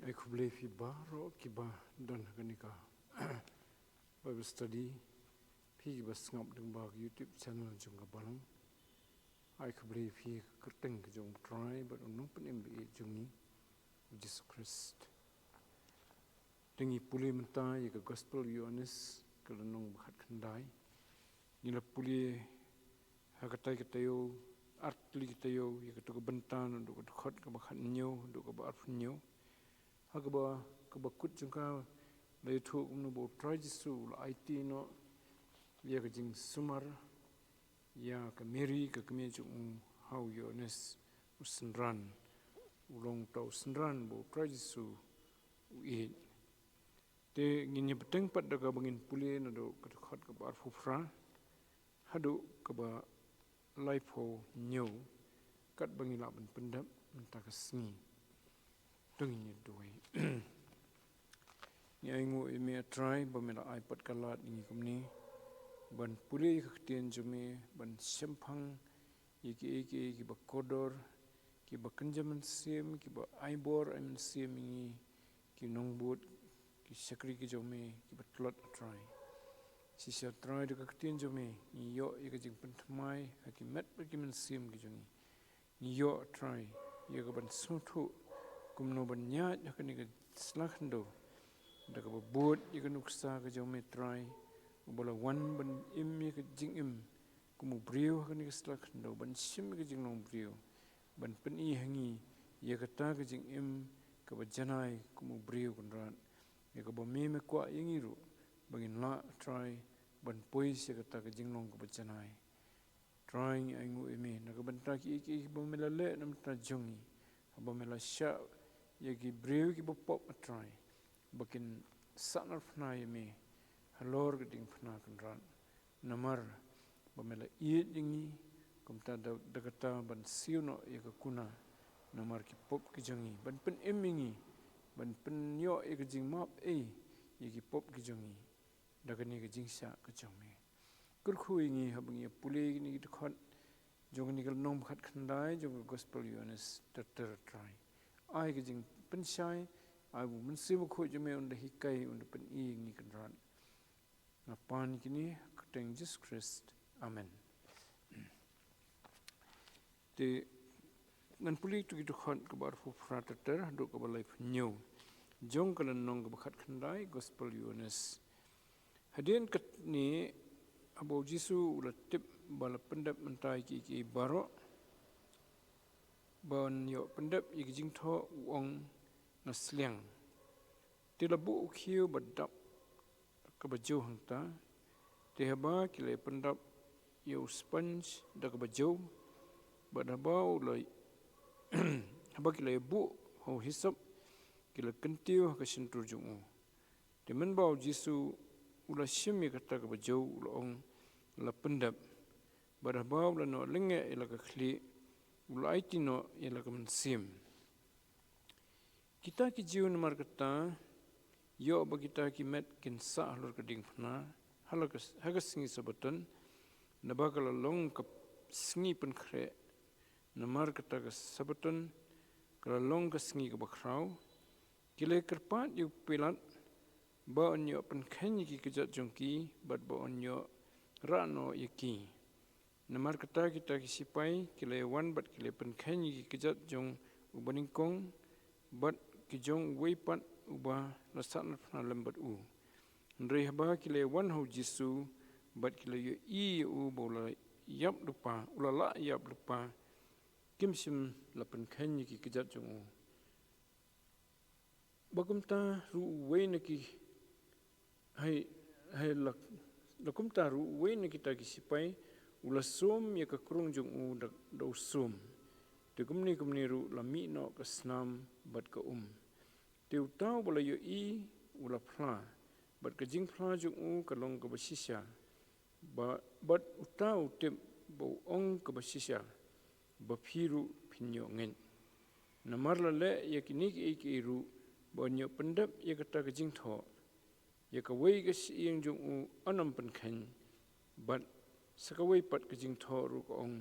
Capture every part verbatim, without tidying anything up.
Ai khublei phi baroh kiba don ha kane ka Bible study, phi kiba sngap lyngba ka YouTube channel jong ka Balang. Ai khublei phi ha ka kyrteng ka jong U Trai bad U Nongpynim ba ïeit jong ngi, U Jisu Khrist. Te ngi pule mynta ïa ka Gospel Ïoannis, ka lynnong ba khatkhyndai. Ngi la pule ha katai ka taïew, artylli ka taïew, ïa kato ka bynta, naduh ka dkhot kaba khathynñiew haduh kaba arphew hynñiew. Ha kaba, kaba kut jong ka la ïathuh kumno ba U Trai Jisu u la aiti noh ïa ka jingsumar ïa ka Mary, ka kmie jong u, ha u Ïoannis u synran. U long uta u synran ba U Trai Jisu u ïeit. Te ngin ïa bteng pat da kaba ngin pule naduh ka dkhot kaba arphew phra haduh kaba laiphew hynñiew, katba ngi lah ban pyndep mynta ka sngi. To ngin ïa duwai. Ngi ainguh ïa me, A Trai, ba me la ai pat ka lad ïa ngi kumne ban pule ïa ka ktien jong me, ban shemphang ïa kiei kiei kiba kordor, kiba kynja mynsiem, kiba ai bor ai mynsiem ïa ngi ki nongbud, ki shakri ki jong me kiba tlot, A Trai. Shisha, A Trai, da ka ktien jong me ngi ïoh ïa ka jingpynthymmai ha ki met bad ki mynsiem ki jong ngi. Ngi ïoh, A Trai, ïa ka ban sngewthuh kumno ban ïaid ha kane ka sla khyndew da kaba bud ïa ka nuksa ka jong me, A Trai, uba la wan ban im ïa ka jingim kum u briew ha kane ka sla khyndew, ban shim ïa ka jinglong briew, ban pyni ha ngi ïa kata ka jingim kaba janai kum u briew, Kynrad, ïa kaba me me kwah ïa ngi ruh ba ngin lah, A Trai, ban poi sha kata ka jinglong kaba janai. Trai, ngi ainguh ïa me na ka bynta kiei kiei kiba me la leh na bynta jong ngi, haba me la shah ïa ki briew kiba pop, A Trai, ba kin sahnarphna ïa me halor ka diengphna, Kynrad. Namar ba me la ïeit ïa ngi, kumta da, da kata ban siew noh ïa ka kuna namar ki pop ki jong ngi, ban pynim ïa ngi, ban pynïoh ïa ka jingmap ei ïa ki pop ki jong ngi da kane ka jingshah ka jong me. Kyrkhu ïa ngi haba ngi ïa pule ïa kine ki dkhot jong kane ka lynnong ba khatkhyndai jong ka Gospel Ïoannis, ter ter, A Trai. Ai ka jingpynshai, ai ba u Mynsiem Bakhuid jong me un da hikai, un da pyni ïa ngi, Kynrad. Nga pan ïa kine ha ka kyrteng Jisu Khrist. Amen. Te ngan pule ïa kito ki dkhot, kaba arphew phra ter ter haduh kaba laiphew hynñiew jong ka lynnong kaba khatkhyndai Gospel Ïoannis. Hadien katne, haba u Jisu u la tip ba la pyndep mynta ïa kiei kiei baroh, ban ïoh pyndep ïa ki jingthoh, u ong, nga sliang. Te la buh u khiew ba dap kaba jew hangta. Te haba ki la pyndap ïa u sponge da kaba jew, bad haba u la, haba ki la buh ha u hisop, ki la kyntiew ha ka shyntur jong u. Te mynba u Jisu u la shim ïa kata kaba jew, u la ong, la pyndep. Bad haba u la noh lyngngeh ïa la ka khlieh, u la aiti noh ïa la ka mynsiem. Kita ki Jiw namar kata ïoh ba kita ki met kin sah halor ka diengphna ha la ka, ha ka sngi Sabaton, naba ka la long ka sngi pynkhreh. Namar kata ka Sabaton ka la long ka sngi kaba khraw. Ki la kyrpad ïa u Pilat ba un ïoh pynkheiñ ïa ki kjat jong ki, bad ba un ïoh rah noh ïa ki. Namar kata kita ki sipai ki la wan bad ki la pynkheiñ ïa ki kjat jong uba nyngkong bad ki jong uwei pat uba la sahnarphna lem bad u. Hynrei haba ki la wan ha u Jisu bad ki la ïohi ïa u ba u la ïap lypa, u la lah ïap lypa, kim shym la pynkheiñ ïa ki kjat jong u. Ba kumta ruh uwei na ki, hai, hai la, la kumta ruh uwei na kita ki sipai u la sum ïa ka krung jong u da, da u sum. Te kumne kumne ruh la mih noh ka snam bad ka um. Te uta uba la ïohi u la phla, bad ka jingphla jong u ka long kaba shisha. Ba, bad uta u tip ba u ong kaba shisha, ba phi ruh phin ïoh ngeit. Namar la leh ïa kine kiei kiei ruh ba un ïoh pyndep ïa kata ka jingthoh. Ïa kawei ka shyieng jong u un ym pynkheiñ, bad sa kawei pat ka jingthoh ruh ka ong,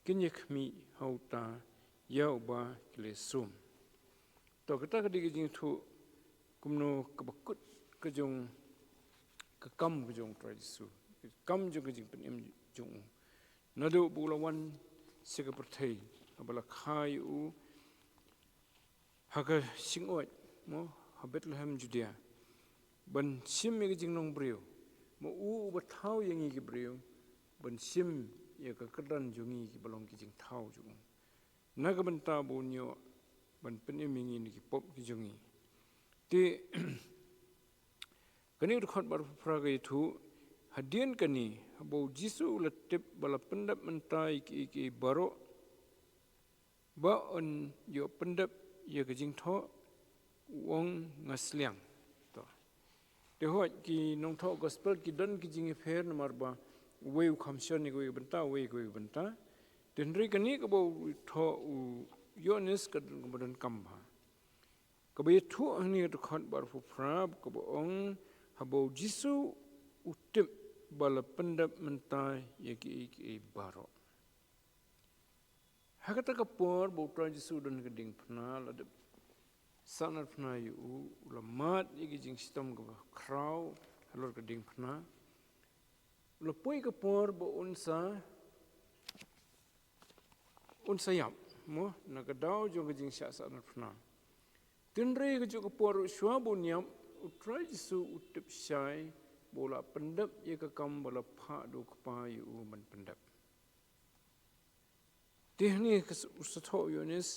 kin ïa khmih ha uta ïa uba ki la sum. To, kata ka dei ka jingïathuh kumno kaba kut ka jong ka kam ka jong u Trai Jisu, ka kam jong ka jingpynim jong u. Naduh ba u la wan sha ka pyrthei, haba la kha ïa u ha ka shyngkhuid, mo, ha Bethlehem Judea, ban shim ïa ka jinglong briew, ma u uba thaw ïa ngi ki briew, ban shim ïa ka kyrdan jong ngi kiba long ki jingthaw jong u, na ka bynta ba un ïoh ban pynim ïa ngi na ki pop ki jong ngi. Te kane ka dkhot ba arphew phra ka ïathuh, hadien kane, haba u Jisu u la tip ba la pyndep mynta ïa kiei kiei baroh ba un ïoh pyndep ïa ka jingthoh, u ong, nga sliang. To. Te hooid, ki nongthoh gospel ki don ki jingïapher namar ba uwei u kham shon ïa kawei ka bynta, uwei ïa kawei ka bynta. Te hynrei kane kaba u thoh u Ïoannis ka don, kaba donkam bha. Kaba ïathuh hangne ka dkhot ba arphew phra kaba ong, haba u Jisu u tip ba la pyndep mynta ïa kiei kiei baroh. Ha kata ka por ba u Trai Jisu u don ha ka diengphna, la dep sahnarphna ïa u, u la mad ïa ka jingshitom kaba khraw halor ka diengphna. U la poi ka por ba un sa, un sa ïap, mo, na ka daw jong ka jingshah sahnarphna. Te hynrei kajuh ka por ruh shuwa ba un ïap, u Trai Jisu u tip shai ba u la pyndep ïa ka kam ba la phah da u Kpa ïa u ban pyndep. Te hangne ka s-, u sa thoh u Ïoannis,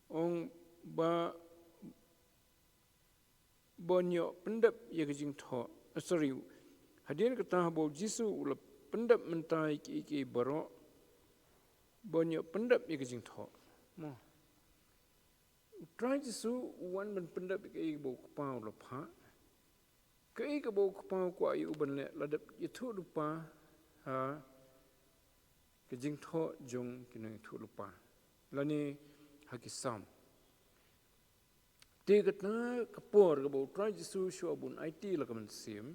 ong ba, ba un ïoh pyndep ïa ka jingthoh. Eh, sorry. Hadien kata haba u Jisu u la pyndep mynta ïa kiei kiei baroh, ba un ïoh pyndep ïa ka jingthoh. Mo. U Trai Jisu u wan ban pyndep ïa kaei kaba u Kpa u la phah. Kaei kaba u Kpa u kwah ïa u ban leh, la dep ïathuh lypa ha ka jingthoh jong ki nongïathuhlypa, lane ha ki Salm. Te kata ka por kaba u Trai Jisu shuwa ba un aiti la ka mynsiem,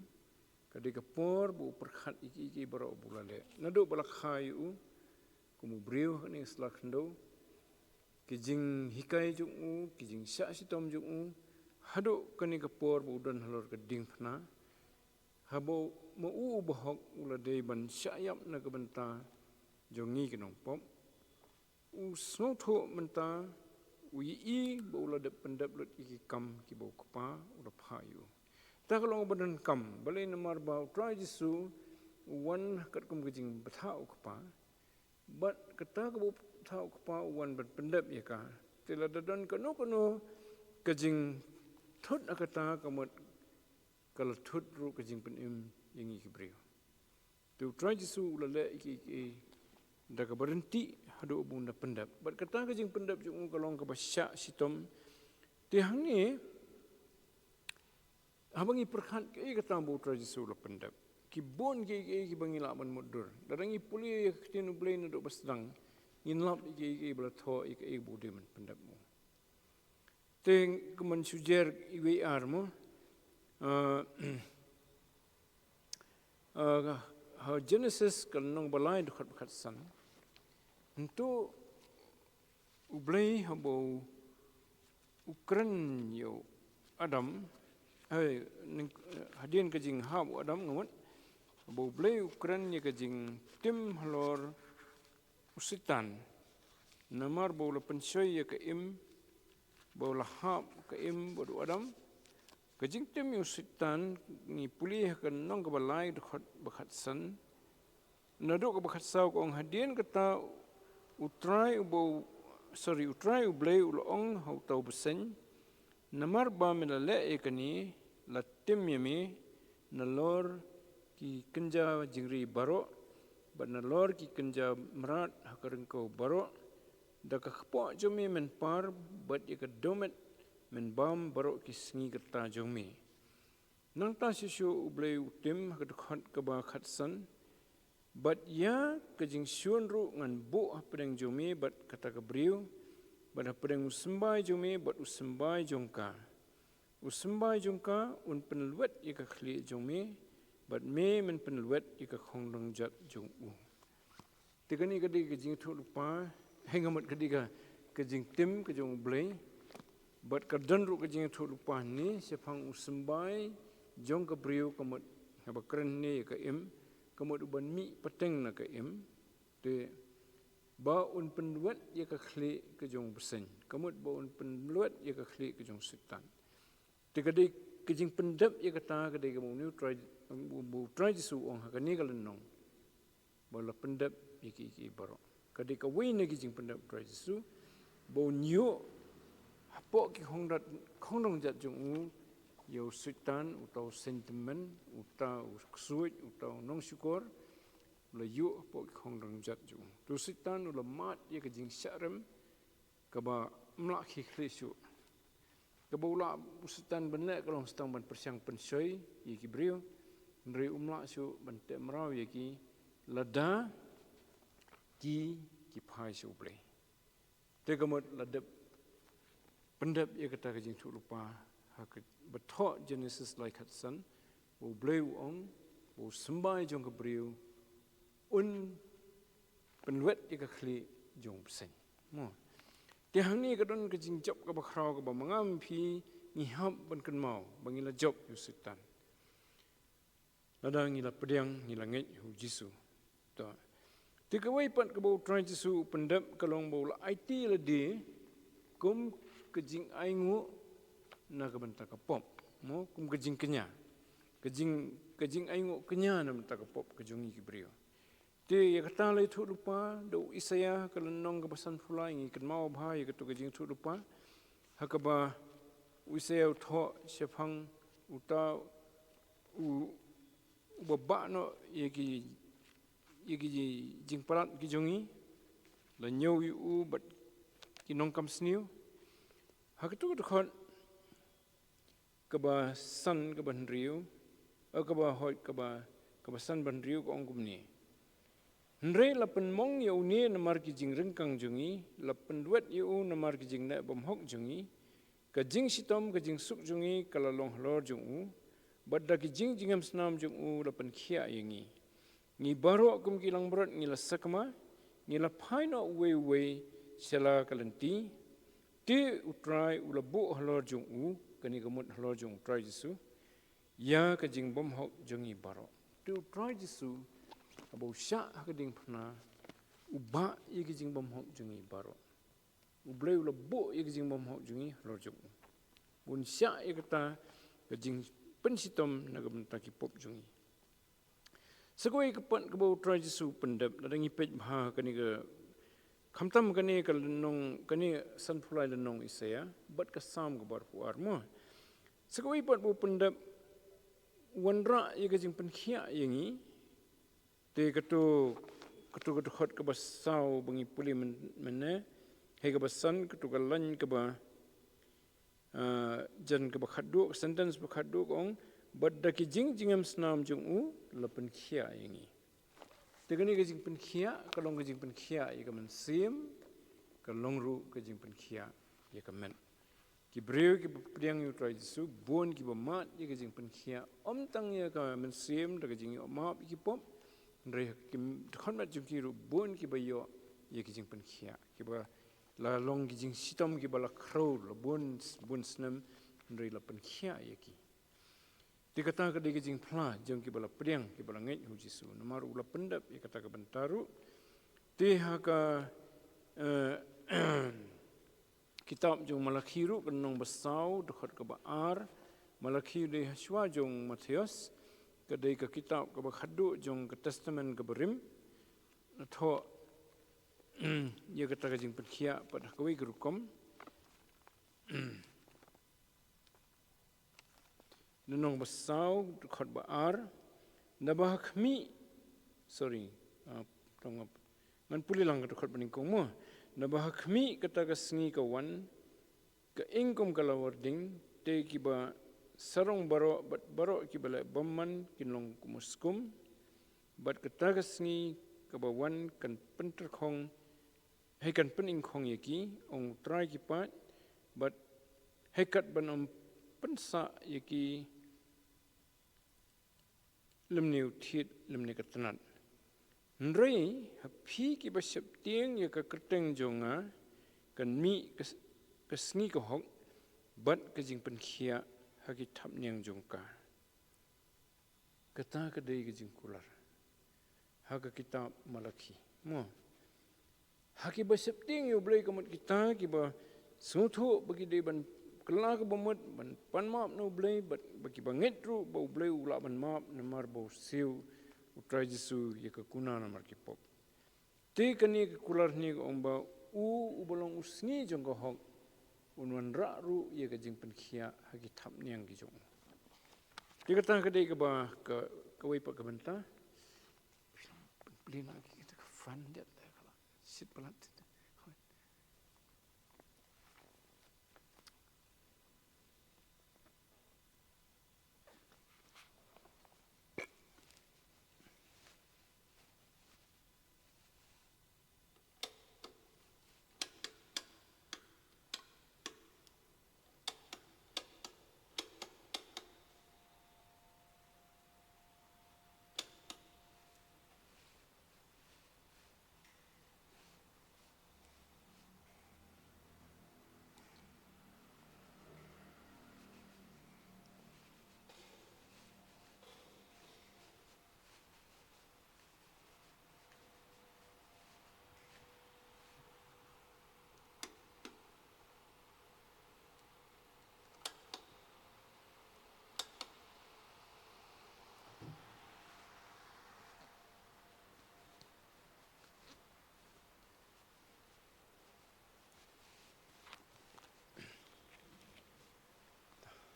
ka dei ka por ba u pyrkhat ïa kiei kiei baroh ba u la leh. Naduh ba la kha ïa u kum u briew ha kane ka sla khyndew, ki jinghikai jong u, ki jingshah shitom jong u, haduh kane ka por ba u don halor ka diengphna, haba u, ma u uba hok u la dei ban shah ïap na ka bynta jong ngi ki nongpop. U sngewthuh mynta, u ïohi ba u la dep pyndep lut ïa ki kam kiba u Kpa u la phah ïa u. Kata ka long ba donkam, balei? Namar ba u Trai Jisu u wan katkum ka jingbthah u Kpa. Bad kata kaba u bthah u Kpa u wan ban pyndep ïa ka. Te lada don kano kano ka jingthut ha kata, ka mut ka la thut ruh ka jingpynim ïa ngi ki briew. Te u Trai Jisu u la leh ïa kiei kiei da kaba ryntih haduh ba un da pyndep. Bad kata ka jingpyndep jong u ka long kaba shah shitom. Te hangne, haba ngi pyrkhat kaei kata ba u Trai Jisu u la pyndep, ki bun kiei kiei kiba ngi lah ban mutdur. Lada ngi pule ïa ka ktien U Blei naduh ba sdang, ngin lap ïa kiei kiei ba la thoh ïa kaei ba u dei ban pyndep mo. Te kumban shu jer iwei i ar mo. Ah, ah, ha Genesis ka lynnong ba lai dkhot ba khatsan. Hynrei U Blei haba u kren ïa u Adam, eh, ning-, hadien ka jinghap u Adam, nga mut, haba U Blei u kren ïa ka jingtim halor u Soitan. Namar ba u la pynshoi ïa ka im, ba u la hap ka im bad u Adam. Ka jingtim ïa u Soitan, ngi pule ha ka lynnong kaba lai dkhot ba khatsan. Naduh kaba khatsaw ka ong, hadien kata u Trai uba u, sorry, u Trai U Blei u la ong ha uta u bseiñ, namar ba me la leh ïa kane, la tim ïa me nalor ki kynja jingri baroh, bad nalor ki kynja mrad ha ka ryngkew baroh, da ka kpoh jong me men par, bad ïa ka dohmet men bam baroh ki sngi kyrta jong me. Nangta shuh shuh U Blei u tim ha ka dkhot kaba khatsan, bad ïa ka jingshun ruh ngan buh hapdeng jong me bad kata ka briew, bad hapdeng u symbai jong me bad u symbai jong ka. U symbai jong ka un pynlwet ïa ka khlieh jong me, bad me men pynlwet ïa ka khongdongjat jong u. Te kane ka dei ka jingïathuhlypa, hynrei nga mut ka dei ka, ka jingtim ka jong U Blei. Bad ka don ruh ka jingïathuhlypa hangne shaphang u symbai jong ka briew, ka mut haba kren hangne ïa ka im, ka mut u ban mih pateng na ka im, te ba un pynwet ïa ka khlieh ka jong u bseiñ, ka mut ba un pynwet ïa ka khlieh ka jong u Soitan. Te ka dei ka jingpyndep ïa kata ka dei kaba une u Trai, u Trai Jisu u ong ha kane ka lynnong ba la pyndep ïa ki, ki baroh. Ka dei kawei na ki jingpyndep u Trai Jisu ba un ïuh hapoh ki khongdat, khongdong jat jong u ïa u Soitan, uta u seiñ tymmen, uta u ksuid, uta u nongshukor, la ïuh hapoh ki khongdong jat jong u. Te u Soitan u la mad ïa ka jingshah rem kaba ym lah khie khlieh shuh. Kaba u lah u Soitan ban leh ka long tang ban pyrshang pynshoi ïa ki briew, hynrei um lah shuh ban teh mraw ïa ki lada ki, ki phai sha U Blei. Te ka mut la dep pyndep ïa kata ka jingïathuhlypa ha kaba thoh Genesis lai khatsan, ba U Blei u ong ba u symbai jong ka briew un pynwet ïa ka khlieh jong u bseiñ. Mo. Te hangne ka don ka jingjop kaba khraw kaba ma nga ma phi ngi hap ban kynmaw ba ngi la jop ïa u Soitan. Lada ngi la pdiang, ngi la ngeit ha u Jisu. To. Te kawei pat kaba u Trai Jisu u pyndep ka long ba u la aiti ïa lade kum ka jingainguh na ka bynta ka pop. Mo, kum ka jingkñia. Ka jing, ka jingainguh kñia na ka bynta ka pop ka jong ngi ki briew. Te ïa kata la ïathuhlypa da u Isaïah ha ka lynnong kaba sanphew lai, ngi kynmaw bha ïa kato ka jingïathuhlypa. Ha kaba u Isaïah u thoh shaphang uta u, uba bah noh ïa ki, ïa ki jingpalat ki jong ngi, la ñiew ïa u bad ki nongkam sniew. Ha kato ka dkhot kaba san, kaba hynriew, eh, kaba hoi, kaba, kaba san bad hynriew ka ong kumne. Hynrei la pynmong ïa une namar ki jingryngkang jong ngi, la pynwet ïa u namar ki jingleh bymhok jong ngi, ka jingshitom ka jingsuk jong ngi ka la long halor jong u, bad da ki jingjngem snam jong u la pynkhiah ïa ngi. Ngi baroh kum ki langbrot ngi la sakma, ngi la phai noh uwei uwei sha la ka lynti. Te u Trai u la buh halor jong u, kane ka mut halor jong u Trai Jisu, ïa ka jingbymhok jong ngi baroh. Te u Trai Jisu, haba u shah ha ka diengphna, u bah ïa ka jingbymhok jong ngi baroh. U Blei u la buh ïa ka jingbymhok jong ngi halor jong u, ba un shah ïa kata ka jingpynshitom na ka bynta ki pop jong ngi. Sa kawei ka pat kaba u Trai Jisu u pyndep, lada ngi peit bha kane ka, khamtam kane ka lynnong, kane sanphew lai lynnong Isaïah bad ka Salm kaba arphew ar mo. Sa kawei pat ba u pyndep, u wanrah ïa ka jingpynkhiah ïa ngi. Te kato, kato ka dkhot kaba saw ba ngi pule myn-, mynne, hei kaba san, kato ka lain kaba, ah, jan kaba khatduh, ka sentence ba khatduh ka ong, bad da ki jingjngem snam jong u la pynkhiah ïa ngi. Te kane ka jingpynkhiah ka long ka jingpynkhiah ïa ka mynsiem, ka long ruh ka jingpynkhiah ïa ka met. Ki briew kiba pdiang ïa u Trai Jisu, bun kiba mad ïa ka jingpynkhiah, ym tang ïa ka mynsiem da ka jingïoh map ïa ki pop, hynrei ha ki dkhot met jong ki ruh bun kiba ïoh ïa ka jingpynkhiah, kiba la long ki jingshitom kiba la khrew la bun, bun snem, hynrei la pynkhiah ïa ki. Te kata ka dei ka jingphla jong kiba la pdiang, kiba la ngeit ha u Jisu. Namar u la pyndep ïa kata ka bynta ruh. Te ha ka, eh, kitab jong Malakhi ruh, ka lynnong ba saw, dkhot kaba ar. Malakhi u dei hashwa jong Mathaios, ka dei ka kitab kaba khatduh jong ka Testament kaba rim. Thoh, ïa kata ka jingpynkhiah pat ha kawei ka rukom. Lynnong ba saw, dkhot ba ar. Naba ha khmih, sorry, ah, tang ap. Ngan pule lang ka dkhot ba nyngkong mo. Naba ha khmih kata ka sngi ka wan, ka ing kum ka lawar ding, te kiba sarong baroh bad baroh kiba leh bymman kin long kum u skum. Bad kata ka sngi kaba wan kan pyntrkhong, hei kan pyningkhong ïa ki, ong u Trai ki paid, bad hei kat ban ym pynsah ïa ki lymne u thied lymne ka tnat. Hynrei ha phi kiba sheptieng ïa ka kyrteng jong nga, kan mih ka s-, ka sngi ka hok, bad ka jingpynkhiah ha ki thapniang jong ka. Kata ka dei ka jingkular ha ka kitab Malakhi. Mo. Ha kiba sheptieng ïa U Blei ka mut kita kiba sngewthuh ba ki dei ban kylla ka bamut, ban pan map na U Blei, bad ba kiba ngeit ruh ba U Blei u lah ban map namar ba u siew U Trai Jisu ïa ka kuna namar ki pop. Te kane ka kular hangne ka ong ba u uba long u sngi jong ka hok un wanrah ruh ïa ka jingpynkhiah ha ki thapniang ki jong u. Te kata ka dei kaba ka, kawei pat ka bynta. Pynplie na ki kita ka fan dep da ka la shit palat.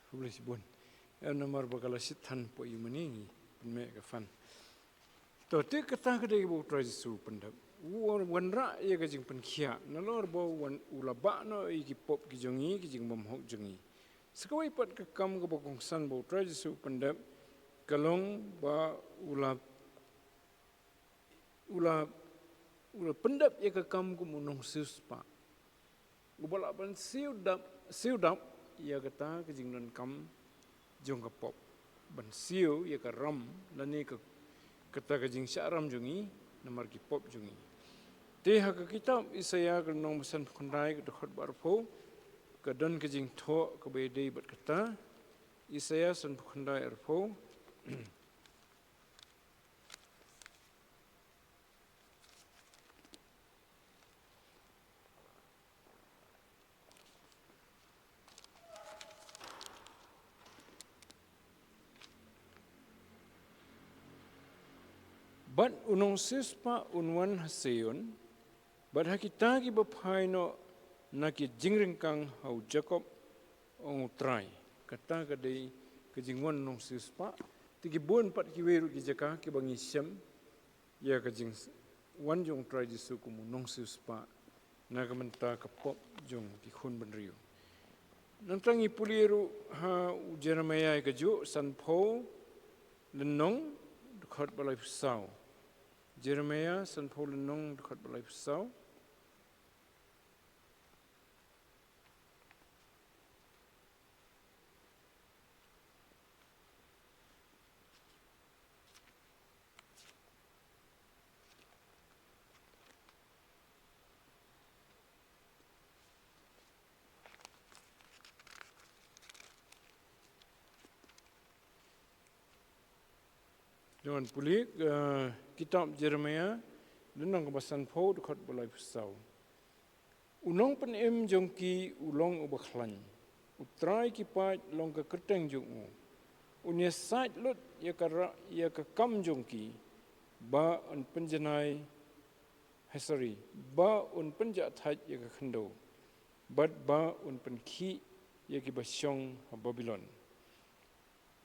Khublei shibun. Em namar ba ka la shit than poi ïa mane ngi pynmih ka fan. To, te kata ka dei ba U Trai Jisu u pyndep. U wanrah ïa ka jingpynkhiah nalor ba u wan, u la bah noh ïa ki pop ki jong ngi, ki jingbymhok jong ngi. Sa kawei pat ka kam kaba kongsan ba U Trai Jisu u pyndep ka long ba u la u la, u la pyndep ïa ka kam kum u nongsiewspah. Uba lah ban siew dap, siew dap ïa kata ka jingdonkam jong ka pop. Ban siew ïa ka ram lane ka, kata ka jingshah ram jong ngi namar ki pop jong ngi. Te ha ka kitab Isaïah ka lynnong ba sanphew khyndai ka dkhot ba arphew ka don ka jingthoh kaba ïadei bad kata. Isaïah sanphew khyndai arphew. Bad u nongsiewspah un wan ha Sion, bad ha kita kiba phai noh na ki jingryngkang ha u Jakob, ong U Trai. Kata ka dei ka jingwan nongsiewspah. Te ki bun pat kiwei ruh ki jaka kiba ngi shem ïa ka jingwan jong U Trai Jisu kum u nongsiewspah na ka bynta ka pop jong ki khun bynriew. Nangta ngi pule ruh ha u Jeremiah ïa kajuh, sanphew lynnong, dkhot ba laiphew saw. Jeremiah sanphew lynnong, dkhot ba laiphew saw. Ïa ngan pule, eh, kitab Jeremiah, lynnong kaba sanphew, dkhot ba laiphew saw. U nongpynim jong ki u long uba khlaiñ. U Trai ki paid long ka kyrteng jong u. Un ïasaid lut ïa ka ra-, ïa ka kam jong ki, ba un pynjanai, eh, sorry, ba un pynjahthait ïa ka khyndew, bad ba un pynkhih ïa kiba shong ha Babilon.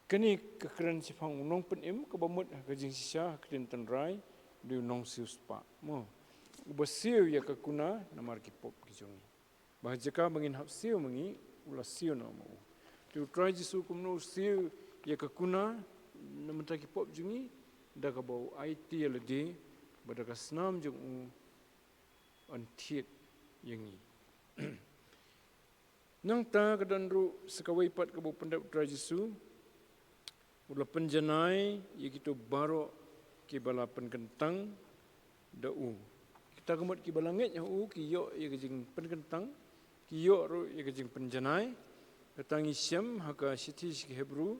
Kane ka kren shaphang u nongpynim kaba mut ha ka jingshisha ha ka ktien tynrai, dei u nongsiewspah. Mo, uba siew ïa ka kuna namar ki pop ki jong ngi. Ba ha jaka ba ngin hap siew ma ngi, u la siew noh ma u. Te U Trai Jisu kumno u siew ïa ka kuna na bynta ki pop jong ngi, da kaba u aiti ïa lade, ba da ka snam jong u un thied ïa ngi. Nangta ka don ruh sa kawei pat kaba u pyndep U Trai Jisu, u la pynjanai ïa kito baroh kiba la pynkyntang da u. Kita ka mut kiba la ngeit ha u ki ïoh ïa ka jingpynkyntang, ki ïoh ruh ïa ka jingpynjanai. Kata ngi shem ha ka shithi sha ki Hebru,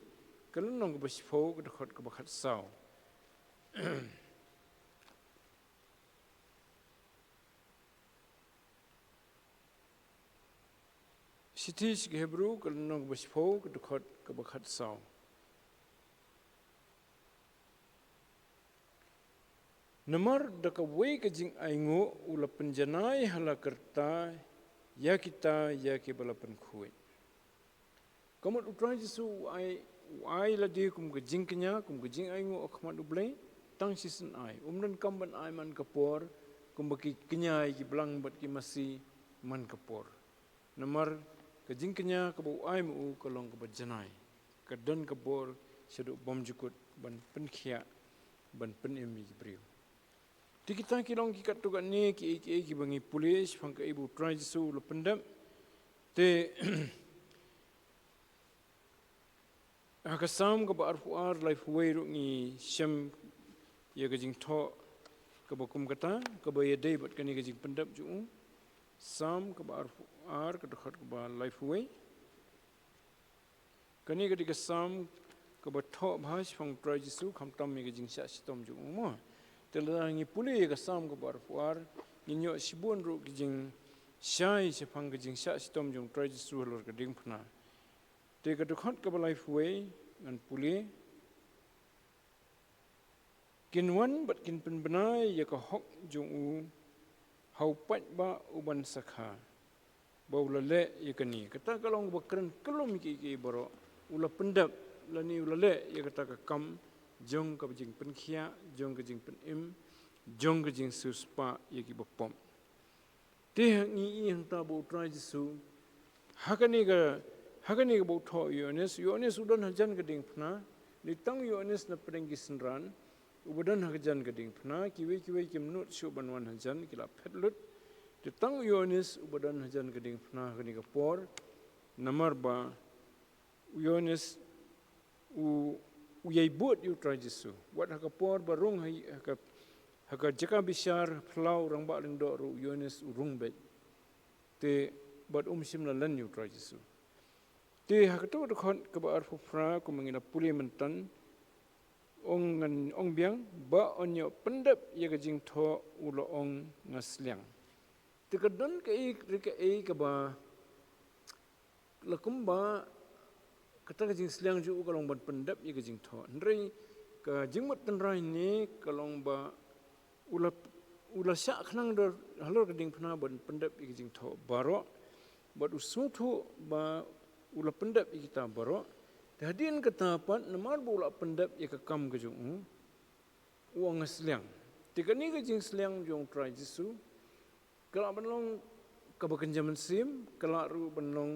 ka lynnong kaba shiphew, ka dkhot kaba khatsaw. Shithi sha ki Hebru, ka lynnong kaba shiphew, ka dkhot kaba khatsaw. Namar da kawei ka jingainguh u la pynjanai ha la ka rta ïa kita ïa kiba la pynkhuid. Ka mut u Trai Jisu u ai, u ai lade kum ka jingkñia, kum ka jingainguh ha khmat U Blei, tang shisien ai. Um donkam ban ai man ka por, kumba ki kñia ïa ki blang bad ki masi man ka por. Namar ka jingkñia kaba u ai ma u ka long kaba janai, ka don ka bor shaduh bymjukut ban pynkhiah, ban pynim ïa ki briew. Te kita ki long ki katto katne kiei kiei kiba ngi pule shaphang kaei ba u Trai Jisu u la pyndep. Te ha ka Salm kaba arphew ar, laiphew wei ruh ngi shem ïa ka jingthoh kaba kum kata, kaba ïadei bad kane ka jingpyndep jong u. Salm kaba arphew ar, ka dkhot kaba laiphew wei. Kane ka dei ka Salm kaba thoh bha shaphang u Trai Jisu, khamtam ïa ka jingshah shitom jong u, mo. Te lada ngi pule ïa ka Salm kaba arphew ar, ngin ïoh shibun ruh ki jingshai shaphang ka jingshah shitom jong u Trai Jisu halor ka diengphna. Te ka dkhot kaba laiphew wei ngan pule. Kin wan bad kin pynbna ïa ka hok jong u ha u paidbah uban sakha, ba u la leh ïa kane. Kata ka long ba kren kyllum ïa kiei kiei baroh. U la pyndep lane u la leh ïa kata ka kam jong ka jingpynkhiah, jong ka jingpynim, jong ka jingsiewspah ïa kiba pop. Te ngi i hangta ba u Trai Jisu, ha kane ka, ha kane kaba u thoh u Ïoannis, u Ïoannis u don hajan ka diengphna, ne tang u Ïoannis na pdeng ki synran, uba don hajan ka diengphna, kiwei kiwei kim nud shuh ban wan hajan, ki la phet lut. Te tang u Ïoannis uba don hajan ka diengphna ha kane ka por, namar ba u Ïoannis u, u ïai bud ïa u Trai Jisu. Wat ha ka por ba rung ha, ha ka, ha ka jaka bishar phyllaw rangbah lyngdoh ruh u Ïoannis u rung beit. Te bad um shym la len ïa u Trai Jisu. Te ha kato ka dkhot kaba arphew phra kumba ngi la pule mynta, ong ngan ong biang, ba un ïoh pyndep ïa ka jingthoh u la ong nga sliang. Te ka don kaei re kaei kaba la kumba kata ka jingsliang jong u ka long ban pyndep ïa ka jingthoh. Hynrei ka jingmut tynrai ne ka long ba u la, u la shah khnang da halor ka diengphna ban pyndep ïa ka jingthoh baroh. Bad u sngewthuh ba u la pyndep ïa kita baroh. Te hadien kata pat namar ba u la pyndep ïa ka kam ka jong u, u ong nga sliang. Te kane ka jingsliang jong u Trai Jisu, ka lah ban long kaba kynja mynsiem, ka lah ruh ban long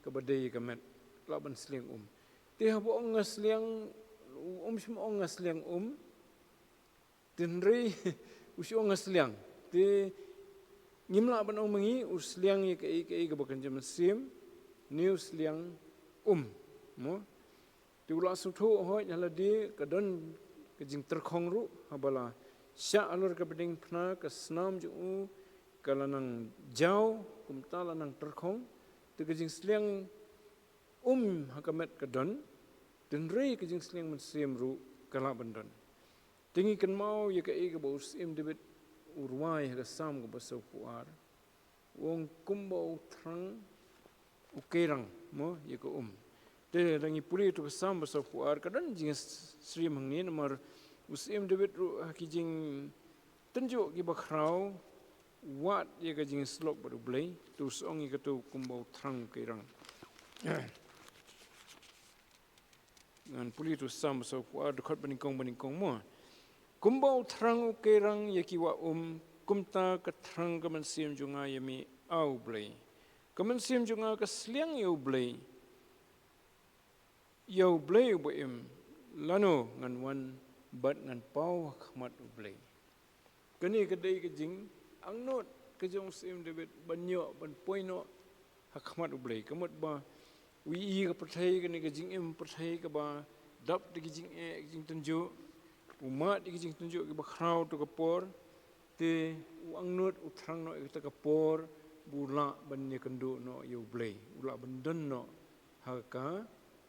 kaba dei ka met, ka lah ban sliang um. Te haba ong nga sliang, um shym ong nga sliang um, te hynrei u shu ong nga sliang. Te ngim lah ban ong ma ngi u sliang ïa kaei kaei kaba kynja mynsiem, ne u sliang um. Mo? Te u la sngewthuh hooid ha lade ka don ka jingtyrkhong ruh, haba la shah halor ka diengphna ka snam jong u ka la nang jaw, kumta la nang tyrkhong. Te ka jingsliang um ha ka met ka don, te hynrei ka jingsliang mynsiem ruh ka lah ban don. Te ngi kynmaw ïa kaei kaba u Syiem David u rwai ha ka Salm kaba sawphew ar. U ong kumba u thrang u keirang, mo, ïa ka um. Te lada ngi pule ïa ka Salm ba sawphew ar, ka don jingsyriem hangne namar u Syiem David ruh ha ki jingtynjuh kiba khraw u wad ïa ka jingïasyllok bad U Blei, te u ong ïa kato kumba u thrang u keirang. Ngan pule ïa ka Salm ba sawphew ar, dkhot banyngkong banyngkong, mo. Kumba u thrang u keirang ïa ki wah um, kumta ka thrang ka mynsiem jong nga ïa me, A U Blei. Ka mynsiem jong nga ka sliang ïa U Blei, ïa U Blei uba im. Lano ngan wan bad ngan paw ha khmat U Blei? Kane ka dei ka jingangnud ka jong u Syiem David ban ïoh, ban poi noh ha khmat U Blei. Ka mut ba u ïohi ïa ka pyrthei, kane ka jingim pyrthei kaba dap da ki jingeh, ki jingtynjuh. U mad ïa ki jingtynjuh kiba khraw ha kato ka por. Te u angnud, u thrang noh ïa kata ka por ba u lah ban ïakynduh noh ïa U Blei, u lah ban don noh ha ka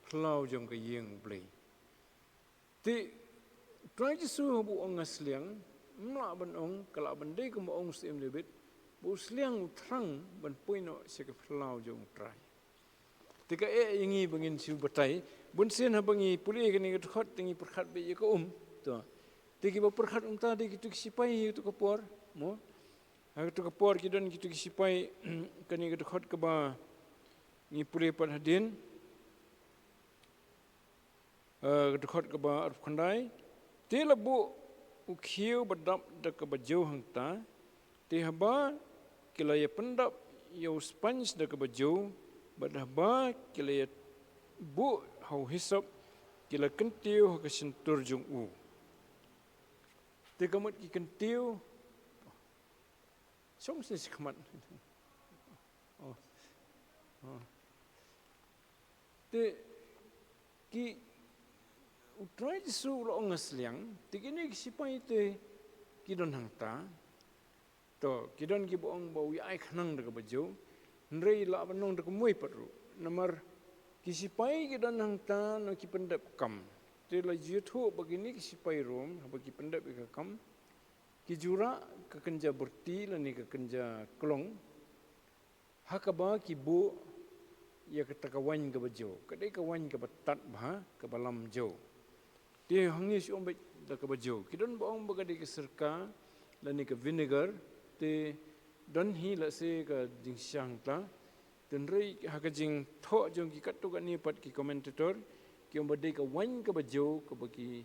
phyllaw jong ka ïing U Blei. Te Trai Jisu haba u ong nga sliang, ym lah ban ong, ka lah ban dei kumba ong u Syiem David, ba u sliang u thrang ban poi noh sha ka phyllaw jong U Trai. Te ka eh ïa ngi ba ngin shu batai, bun sien haba ngi pule kane ka dkhot te ngi pyrkhat beit ïa ka um. To. Te kiba pyrkhat kumta dei kito ki sipai ha kato ka por, mo? Ha kato ka por ki don kito ki sipai, kane ka dkhot kaba ngi pule pat hadien. Eh, ka dkhot kaba arphew khyndai. Te la buh u khiew ba dap da kaba jew hangta. Te haba ki la ïa pyndap ïa u sponge da kaba jew, bad haba ki la ïa buh ha u hisop, ki la kyntiew ha ka shyntur jong u. Te ka mut ki kyntiew. Shong sha khmat. Oh. Oh. Te ki, U Trai Jisu u la ong nga sliang, te kine ki sipai te ki don hangta. To, ki don kiba ong ba u ïa ai khnang da kaba jew, hynrei lah ban ong da kumwei pat ruh. Namar ki sipai ki don hangta na ki pyndep kam. Te la ju ïathuh ba kine ki sipai Rom, haba ki pyndep ïa ka kam, ki ju rah ka kynja byrti lane ka kynja klong, ha kaba ki buh ïa kata ka waiñ kaba jew. Ka dei ka waiñ kaba tad bha, kaba lam jew. Te hangne shu ong beit da kaba jew. Ki don ba ong ba ka dei ka sirka, lane ka vinegar, te don hi lehse ka jingshang tla. Te hynrei ha ka jingthoh jong ki katto katne pat ki commentator, ki ong ba dei ka waiñ kaba jew, kaba ki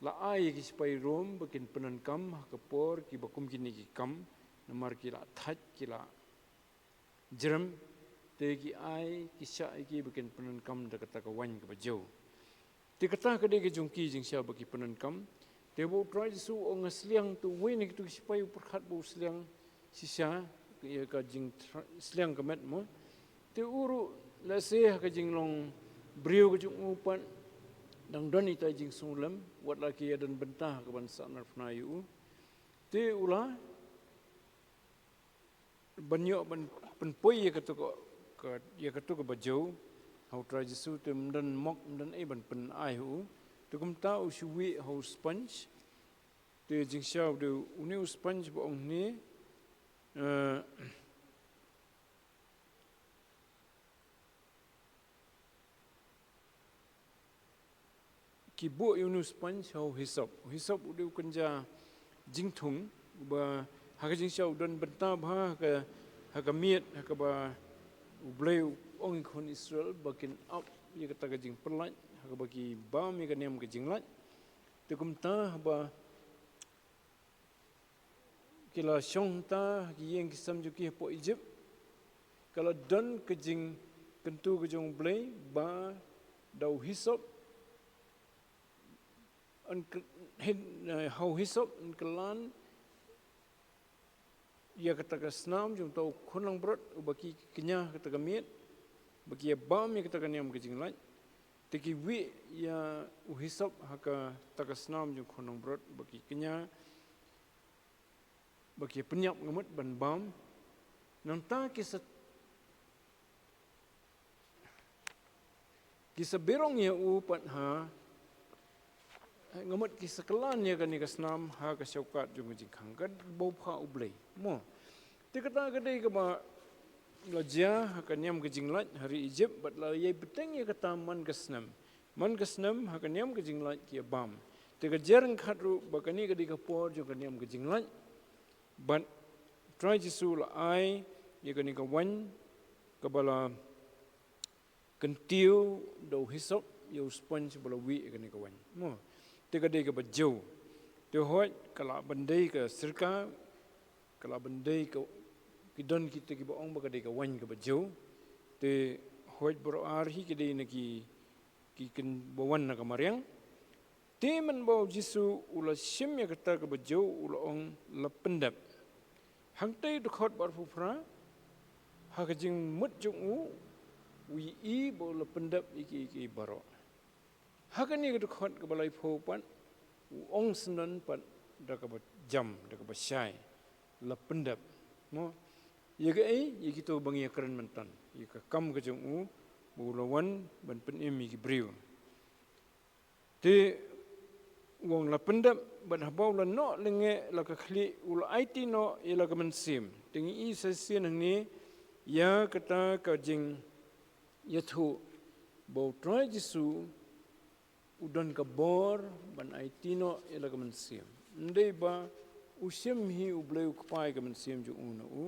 la ai ïa ki sipai Rom, ba kin pyndonkam, ha ka por, kiba kum kine ki kam, namar ki la thait, ki la jrem, te ki ai, ki shah ïa ki ba kin pyndonkam da kata ka waiñ kaba jew. Te kata ka dei ka jong ki jingshah ba ki pyndonkam. Te ba U Trai Jisu u ong nga sliang, te uwei na kito ki sipai u pyrkhat ba u sliang shisha, ïa ka jing sliang ka met mo. Te u ruh lehse ha ka jinglong briew ka jong u pat dang don ita i jingsngewlem, wat la ki ïa don bynta ha kaban sahnarphna ïa u. Te u la ban ïoh ban pynpoi ïa kato ka, ka, ïa kato kaba jew ha U Trai Jisu, te ym don mok, ym don ei ban pynai ha u. Te kumta u shu wieh ha u sponge. Te jingshisha u dei une u sponge ba ong hangne, eh, ki buh ïa une u sponge ha u hisop. U hisop u dei u kynja jingthung, uba ha ka jingshisha u don bynta bha ha ka, ha ka miet, ha kaba U Blei u ong ïa ki khun Israel ba kin ap ïa kata ka jingpyllait, ha kaba ki bam ïa ka niam ka jinglait. Te kumta haba ki la shong hangta ha ki ïing ki sem jong ki hapoh Egypt, ka la don ka jingkyntu ka jong U Blei ba da u hisop, yn ky-, hin, eh, ha u hisop yn kylla ïa kata ka snam jong uta u khun langbrot uba ki kñia ha kata ka miet, ba ki ïa bam ïa kata ka niam ka jinglait. Te ki wieh ïa u hisop ha kata ka snam jong u khun langbrot uba ki kñia, ba ki pynïap, nga mut, ban bam. Nangta ki sa, ki sa birong ïa u pat ha, nga mut, ki sa kylla ïa kane ka snam ha ka shongkat jong ka jingkhang, ka bapha U Blei. Mo. Te kata ka dei kaba la jia ha ka niam ka jinglait ha ri Egypt, bad la ïai bteng ïa kata man ka snem. Man ka snem ha ka niam ka jinglait ki ïa bam. Te ka jia ryngkat ruh ba kane ka dei ka por jong ka niam ka jinglait. Bad Trai Jisu la ai ïa kane ka waiñ kaba la kyntiew da u hisop ïa u sponge ba la wieh ïa kane ka waiñ. Mo. Te ka dei kaba jew. Te hooid ka lah ban dei ka sirka, ka lah ban dei ka, ki don kita kiba ong ba ka dei ka waiñ kaba jew. Te hooid baroh ar hi ki dei na ki, ki kynbawan na ka mariang. Te mynba u Jisu u la shim ïa kata kaba jew u la ong la pyndep. Hangtei u dkhot ba arphew phra, ha ka jingmut jong u, u ïohi ba u la pyndep ïa ki, ïa ki baroh. Ha kane ka dkhot kaba laiphew pat, u ong syndon pat da kaba jam, da kaba shai. La pyndep. Mo, ïa kaei, ïa kito ba ngi ïa kren mynta. Ïa ka kam ka jong u, u la wan ban pynim ïa ki briew. Te u ong la pyndep, bad haba u la noh lyngngeh la ka khlieh u la aiti noh ïa la ka mynsiem. Te ngi i sa shisien hangne ïa kata ka jingïathuh ba U Trai Jisu u don ka bor ban aiti noh ïa la ka mynsiem. Ym dei ba u shim hi U Blei U Kpa ïa ka mynsiem jong u na u.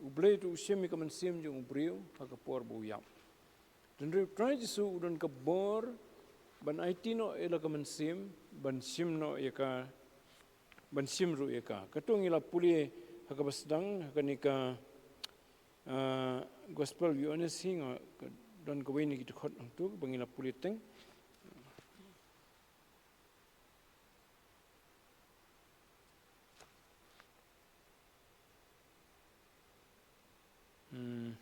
U Blei te u shim ïa ka mynsiem jong u briew ha ka por ba u ïap. Hynrei U Trai Jisu u don ka bor ban aiti noh ïa la ka mynsiem, ban shim noh ïa ka, ban shim ruh ïa ka. Katto ngi la pule ha kaba sdang, ha kane ka, ah, Gospel Ïoannis hi, nga, ka don kawei na ki dkhot hangto ba ngi la pule teng. Hmm.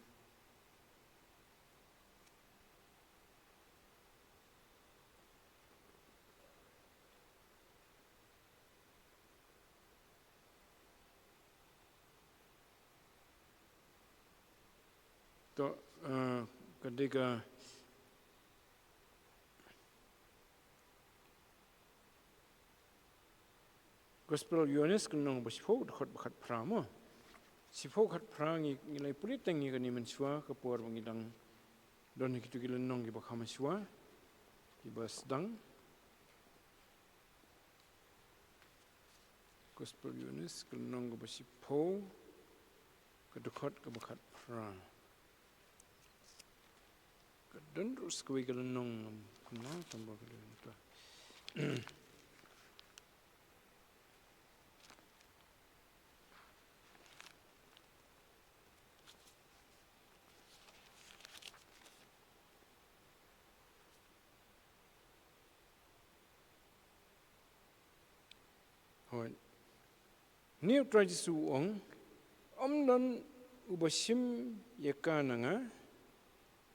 To, eh, ka dei ka Gospel Ïoannis ka lynnong ba shiphew, dkhot ba khatphra mo. Shiphew khatphra ngi, ngi la pule teng ïa kane mynshuwa ka por ba ngi dang don ha kito ki lynnong kiba kham mynshuwa, kiba sdang. Gospel Ïoannis ka lynnong kaba shiphew, ka dkhot kaba khatphra. Ka don ruh sa kawei ka lynnong, na, tang ba ka lynnong ta. Hooid. Hangne U Trai Jisu u ong, ym don uba shim ïa ka na nga,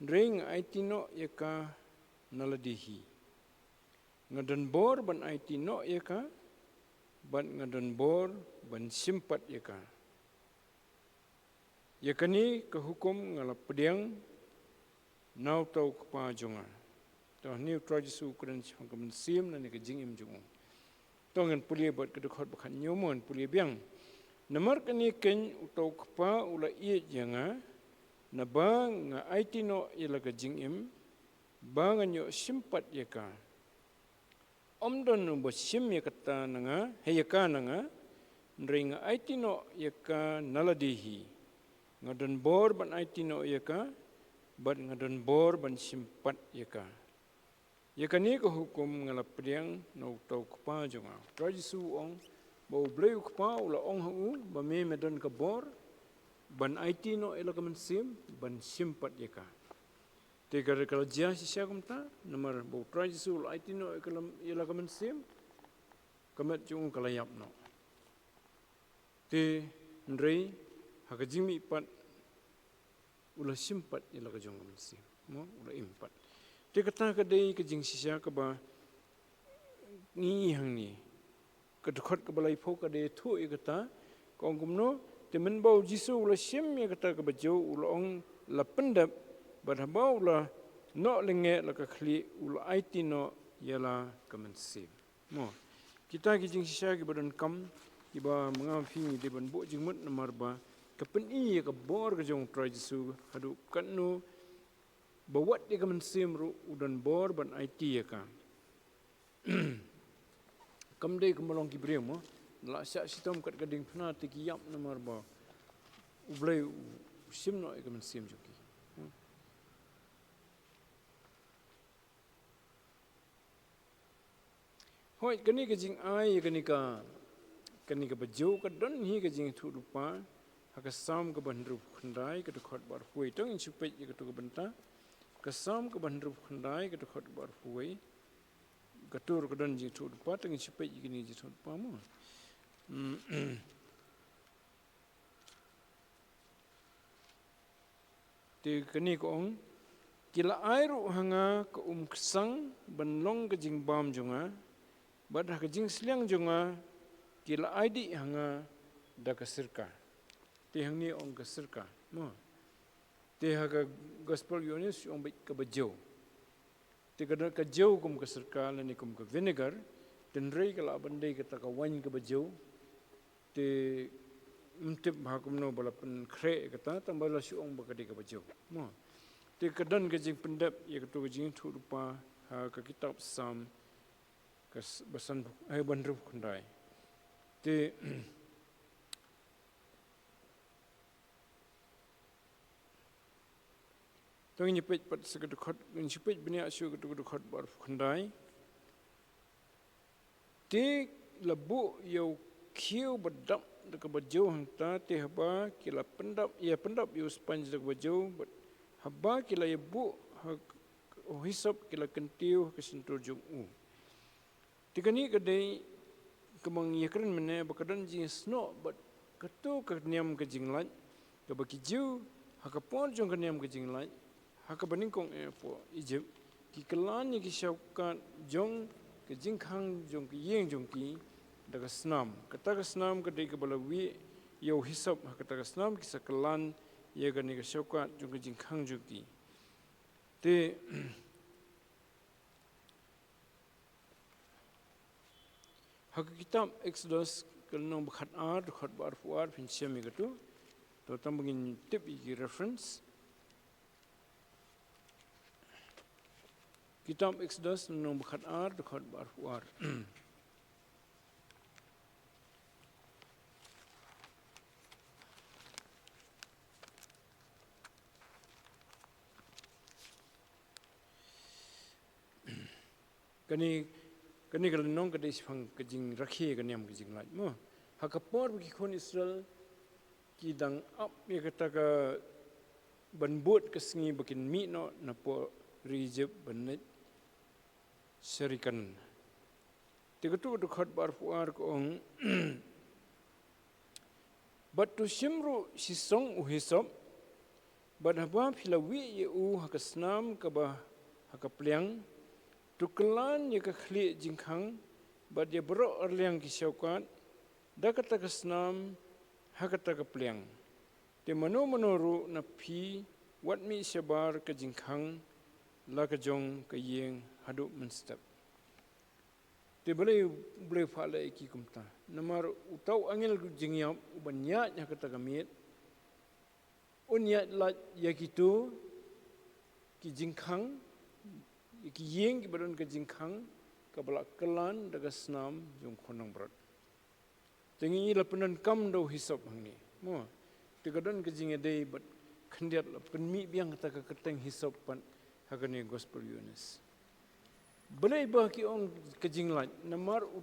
hynrei nga aiti noh ïa ka na lade hi. Nga don bor ban aiti noh ïa ka, bad nga don bor ban shim pat ïa ka. Ïa kane ka hukum nga la pdiang na uta u Kpa jong nga. To, hangne U Trai Jisu u kren shaphang ka mynsiem lane ka jingim jong u. To, ngan pule bad ka dkhot ba khathynñiew mo, ngan pule biang. Namar kane keiñ uta u Kpa u la ïeit ïa nga, naba nga aiti noh ïa la ka jingim, ba ngan ïoh shim pat ïa ka. Ym don uba shim ïa kata na nga, ha ïa ka na nga, hynrei nga aiti noh ïa ka na lade hi. Nga don bor ban aiti noh ïa ka, bad nga don bor ban shim pat ïa ka. Ïa kane ka hukum nga la pdiang na uta u Kpa jong nga. U Trai Jisu u ong, ba U Blei u Kpa u la ong ha u, ba me me don ka bor ban aiti noh ïa la ka mynsiem, ban shim pat ïa ka. Te ka, ka la jia shisha kumta, namar ba U Trai Jisu u la aiti noh ïa ka la, ïa la ka mynsiem, ka met jong u ka la ïap noh. Te hynrei ha ka jingmihpat u la shim pat ïa la ka jong ka mynsiem. Mo, u la im pat. Te kata ka dei ka jingshisha kaba ngi i hangne. Ka dkhot kaba laiphew ka dei thuh ïa kata, ka ong kumno, te mynba U Jisu u la shim ïa kata kaba jia, u la ong la pyndep, bad haba u la noh lyngngeh la ka khlieh, u la aiti noh ïa la ka mynsiem. Mo. Kita ki jingshisha kiba donkam, kiba ma nga ma phi ngi dei ban buh jingmut namar ba ka pyni ïa ka bor ka jong U Trai Jisu haduh katno ba wat ïa ka mynsiem ruh u don bor ban aiti ïa ka. Kam dei kumba long ki briew mo, la shah shitom kat ka diengphna te ki ïap namar ba U Blei u shim noh ïa ka mynsiem jong ki. Hooid, kane ka jingai, kane ka, kane kaba jia ka don hi ka jingïathuhlypa ha ka Salm kaba hynriewphew khyndai, ka dkhot ba arphew wei. To ngin shu peit ïa kato ka bynta. Ka Salm kaba hynriewphew khyndai, ka dkhot ba arphew wei. Kato ruh ka don jingïathuhlypa, to ngin shu peit ïa kane ka jingïathuhlypa mo. Te kane ka ong, ki la ai ruh ha nga ka umksan ban long ka jingbam jong nga, bad ha ka jingsliang jong nga, ki la ai dih ha nga da ka sirka. Te hangne ong ka sirka mo. Te ha ka Gospel Ïoannis shu ong beit kaba jew. Te ka, ka jew kum ka syrka lane kum ka vinegar, tynrai ka lah ban dei kata ka waiñ kaba jew. Te ym tip ha kumno ba la pynkhreh kata, tang ba la shu ong ba ka dei kaba jew. Mo. Te ka don ka jingpyndep ïa katu ka jingïathuhlypa ha ka kitab Salm ka s-, ba san, eh, ba hynriewphew khyndai. Te to ngin ïa peit pat sa ka dkhot, ngin shu peit bniah shuh katu ka dkhot ba arphew khyndai. Te la buh ïa u khiew ba dap da kaba jew hangta, te haba ki la pyndap, ïa pyndap ïa u sponge da kaba jew, bad haba ki la ïa buh ha u hisop ki la kyntiew ha ka shyntur jong u. Te kane ka dei kaba ngi ïakren mynne ba ka don jingïasnoh bad kato ka niam ka jinglait kaba ki Jiw ha ka por jong ka niam ka jinglait ha kaba nyngkong eh hapoh Egypt, ki kyllan ïa ki shaukat jong ka jingkhang jong ka ïing jong ki da ka snam. Kata ka snam ka dei kaba la wieh ïa u hisop, ha kata ka snam ki sa kyllan ïa kane ka shaukat jong ka jingkhang jong ki. Te ha ka kitab Exodus ka lynnong ba khatar, dkhot ba arphew ar, phin shem ïa katu. To tang ba ngin tip ïa ki reference. Kitab Exodus lynnong ba khatar, dkhot ba arphew ar. Kane, kane ka lynnong ka dei shaphang ka jingrakhe ka niam ka jinglait mo. Ha ka por ba ki khun Israel ki dang ap ïa kata ka ban bud ka sngi ba kin mih noh na pdeng ri Egypt ban leit sha ri Kanaan. Te katu ka dkhot ba arphew ar ka ong, bad to shim ruh shisong u hisop, bad haba phi la wieh ïa u ha ka snam kaba ha ka pliang, to kyllan ïa ka khlieh jingkhang bad ïa baroh arliang ki shaukat da kata ka snam ha kata ka pliang. Te mano mano ruh na phi wat mih shabar ka jingkhang la ka jong ka ïing haduh mynstep. Te balei, balei u phah leh ïa ki kumta? Namar uta u angel jingïap uban ïaid ha kata ka miet un ïaid lait ïa kito ki jingkhang, ïa ki ïing kiba don ka jingkhang kaba la kyllan da ka snam jong u khun langbrot. Te ngi la pyndonkam da u hisop hangne mo. Te ka don ka jingïadei bad khyndiat la pynmih biang kata ka kyrteng hisop pat ha kane Gospel Ïoannis. Balei ba ki ong ka jinglait? Namar u,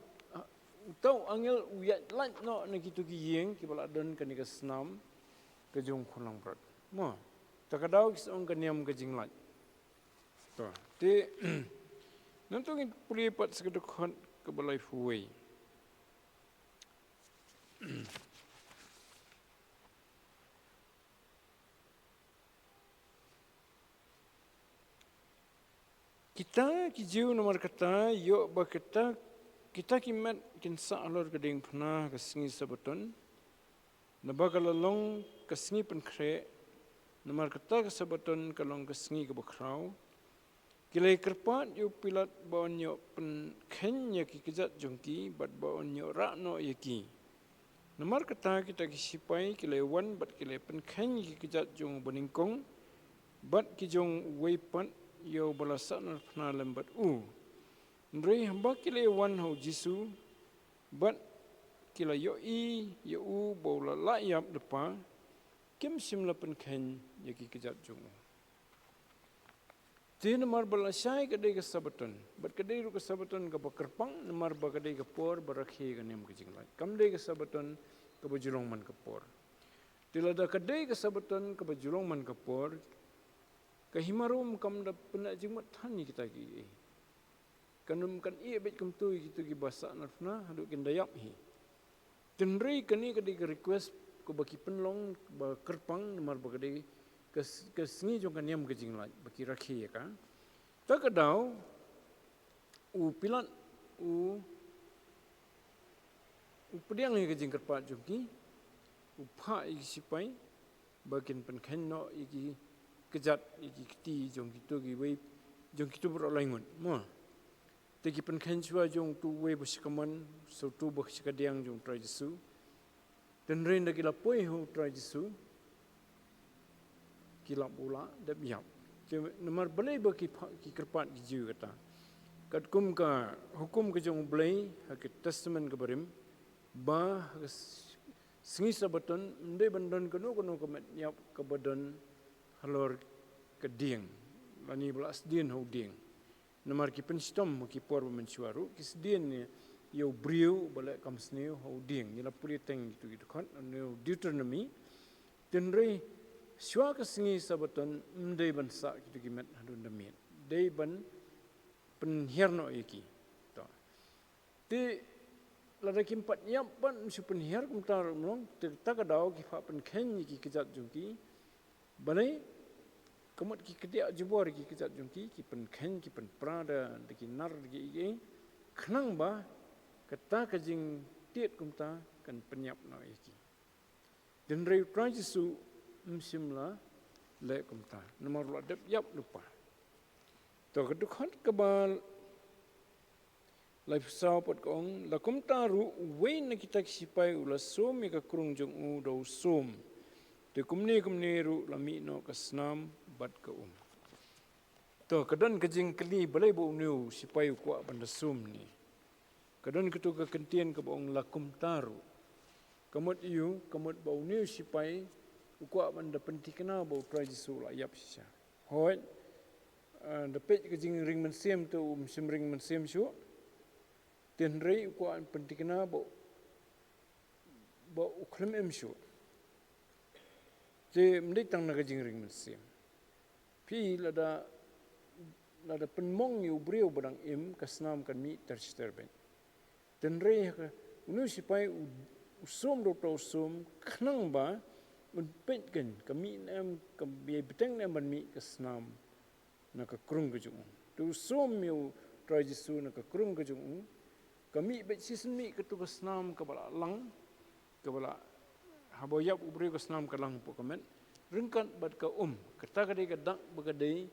uta u angel u ïaid lait noh na kito ki ïing kiba la don kane ka snam ka jong u khun langbrot mo. Ta ka daw ki sa ong ka niam ka jinglait. To te nangta ngin pule pat sa ka dkhot kaba laiphew wei. Kita ki Jiw namar kata ïoh ba kita, kita ki met kin sah halor ka diengphna ka sngi Sabaton, naba ka la long ka sngi pynkhreh, namar kata ka Sabaton ka long ka sngi kaba khraw. Ki la ïa kyrpad ïa u Pilat ba un ïoh pynkheiñ ïa ki kjat jong ki bad ba un ïoh rah noh ïa ki. Namar kata kita ki sipai ki la ïa wan bad ki la ïa pynkheiñ ïa ki kjat jong u banyngkong bad ki jong uwei pat ïa uba la sahnarphna lem bad u. Hynrei haba ki la ïa wan ha u Jisu bad ki la ïohi ïa u ba u la lah ïap lypa, kim shym la pynkheiñ ïa ki kjat jong u. Te namar ba lashai ka dei ka Sabaton bad ka dei ruh ka Sabaton kaba kyrpang, namar ba ka dei ka por ba rakhe ka niam ka jinglait, kam dei ka Sabaton kaba ju long man ka por. Te lada ka dei ka Sabaton kaba ju long man ka por, ka hima Rom kam da pynda jingmut than ïa kita kiei. Kan ym kan ïeh beit kumto ïa kito kiba sahnarphna haduh kin da ïap hi. Hynrei kane ka dei ka request kaba ki pynlong ba kyrpang namar ba ka dei ka s-, ka sngi jong ka niam ka jinglait ba ki rakhe ïa ka. Ta ka daw u Pilat u, u pdiang ïa ka jingkyrpad jong ki, u phah ïa ki sipai ba kin pynkheiñ noh ïa ki kjat ïa ki kti jong kito kiwei, jong kito baroh lai ngut, mo. Te ki pynkheiñ shuwa jong uto uwei ba sha kamon, sha uto ba sha kadiang jong u Trai Jisu. Te hynrei ynda ki la poi ha u Trai Jisu, ki la, u la dep ïap. Te namar balei ba ki pha-, ki kyrpad ki Jiw kata? Katkum ka hukum ka jong U Blei ha ka Testament kaba rim, ba ha ka s-, sngi Sabaton ym dei ban don kano kano ka met ïap kaba don halor ka dieng, lane ba la sdien ha u dieng. Namar ki pynshitom ha ki por ba mynshuwa ruh ki sdien ïa u briew ba leh kam sniew ha u dieng. Ngi la pule teng kito ki dkhot ha u Deuteronomy. Te hynrei shuwa ka sngi Sabaton ym dei ban sah kito ki met haduh da miet. Dei ban pynhiar noh ïa ki. To. Te lada kim pat ïap pat, ym shu pynhiar kumta ruh, mo, te kata ka daw ki phah pynkheiñ ïa ki kjat jong ki. Balei? Ka mut ki kdiah jubor ïa ki kjat jong ki, ki pynkheiñ, ki pynpra da, da ki nar, da ki ei ei. Khnang ba kata ka jingtied kumta kan pynïap noh ïa ki. Te hynrei u Trai Jisu ym shym la leh kumta, namar u la dep ïap lypa. To, ka dkhot kaba laiphew saw pat ka ong, la kumta ruh uwei na kita ki sipai u la sum ïa ka krung jong u da u sum. Te kumne kumne ruh la mih noh ka snam bad ka um. To, ka don ka jingkylli, balei ba une u sipai u kwah ban da sum ne? Ka don kato ka kyntien kaba ong la kumta ruh. Ka mut ïa u, ka mut ba une u sipai u kwah ban da pynthikna ba u Trai Jisu u la ïap shisha. Hooid, ah, da peit ka jingring mynsiem te um shym ring mynsiem shuh. Te hynrei u kwah ban pynthikna ba, ba u khlem im shuh. Te ym dei tang na ka jingring mynsiem. Phi, lada, lada pynmong ïa u briew ba dang im, ka snam kan mih ter shi ter beit. Te hynrei ha ka, une u sipai u, u sum da uta u sum, khnang ba un peit kein ka mih ne em, ka ïai bteng ne em ban mih ka snam na ka krung ka jong u. Te u sum ïa u Trai Jisu na ka krung ka jong u, ka mih beit shisien mih kato ka snam kaba la lang, kaba la, haba ïap u briew ka snam ka lang hapoh ka met, ryngkat bad ka um, kata ka dei ka dak ba ka dei